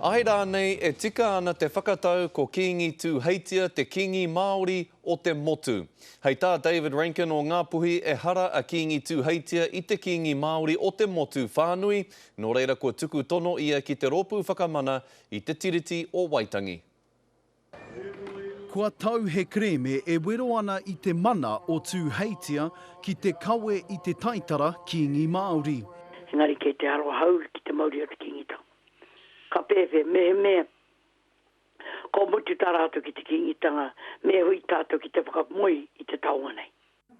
Āe rānei e tika ana te whakatau ko Kīngi Tūheitia te Kīngi Māori o te motu? Hei tā David Rankin o Ngāpuhi ehara a Kīngi Tūheitia i te Kīngi Māori o te motu whānui, nō reira kua tuku tono ia ki te Rōpū Whakamana i te Tiriti o Waitangi. Kua tau he kerēme e wero ana i te mana o Tūheitia ki te kawe i te taitara Kīngi Māori. Engari kei te aroha au ki te mauri o te Kīngitanga. Ka pēwhea, mehemea kua mutu tā rātou ki te Kīngitanga, me hui tātou ki te whakamoe i te taonga nei.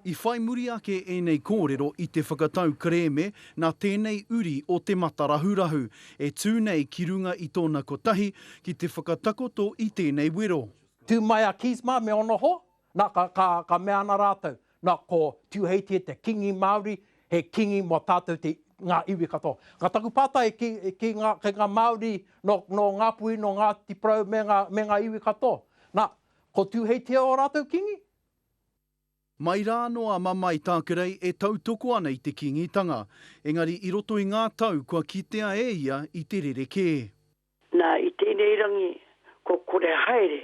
I whai muri ake ēnei kōrero i te whakatau kerēme nā tēnei uri o Te Matarahurahu e tū nei ki runga i tōna kotahi ki te whakatakoto i tēnei wero. Tū mai a Keys mā me ōna hoa, nā, ka, ka, ka mea ana rātou, Na, ko Tuheitia te kingi Maori, he kingi mo tatou te, nga iwi katoa. Ka taku patai ki, ki nga, ki nga Maori no, no Ngapuhi, no Ngati Porou me nga, me nga iwi katoa. Na, ko Tuheitia o ratou kingi? Mai rā anō a Mamae Tākerei e tautoko ana i te Kīngitanga, engari i roto i ngā tau kua kitea e ia i te rerekē. Nā, i tēnei rangi, kua kore haere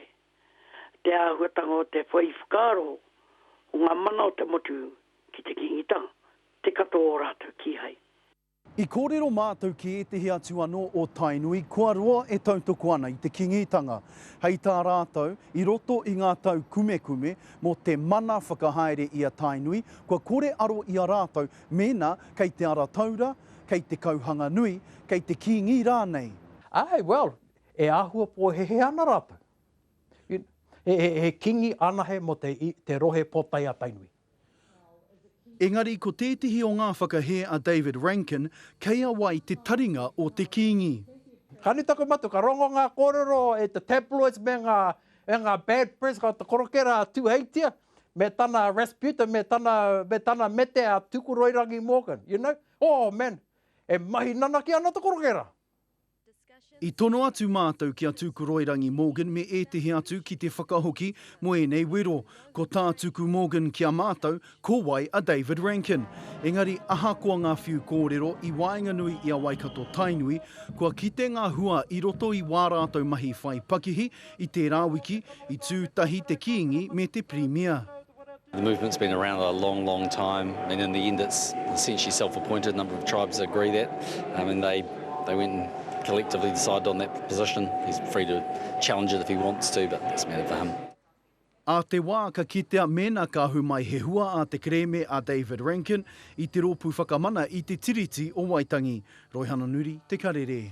te āhuatanga o te whai whakaaro o ngā mana o te motu ki te Kīngitanga, te katoa o rātou kīhai. I kōrero mātou ki ētehi atu anō o Tainui kua roa e tautoko ana i te Kīngitanga. Hei tā rātou, i roto i ngā tau kumekume mō te mana whakahaere i a Tainui, kua kore aro i a rātou mēnā kei te ara taura, kei te kauhanga nui, kei te kīngi rānei. Āe, well, e āhua pōhēhē ana rātou. He, he, he kīngi anahe mō te, te rohe pōtae a Tainui. Engari ko tētehi o ngā whakahē a David Rankin, kei a wai te taringa o te kīngi. Ka nui taku matu, ka rongo ngā kōrero e te tabloids me ngā, me ngā bad press, ka te korokera a Tūheitia, me tana Rasputin, me tana, me tana mete a Tukuroirangi Morgan, you know? Oh, man, e mahi nanaki ana te korokera. I tono atu mātou ki a Tukuroirangi Morgan me ētehi atu ki te whakahoki mō ēnei wero. Ko tā Tuku Morgan ki a mātou, ko wai a David Rankin? Engari ahakoa ngā whiu kōrero i waenganui i a Waikato-Tainui, kua kite ngā hua i roto i wā rātou mahi whai pakihi I tērā wiki, i tū tahi te Kīngi me te Pirimia. The movement's been around a long, long time and in the end it's essentially self-appointed, a number of tribes agree that um, and they, they went and collectively decided on that position. He's free to challenge it if he wants to, but that's a matter for him. Ā te wā ka kitea mēnā ka ahu mai he hua a te kerēme a David Rankin i te Rōpū Whakamana i te Tiriti o Waitangi. Roihana Nuri, Te Karere.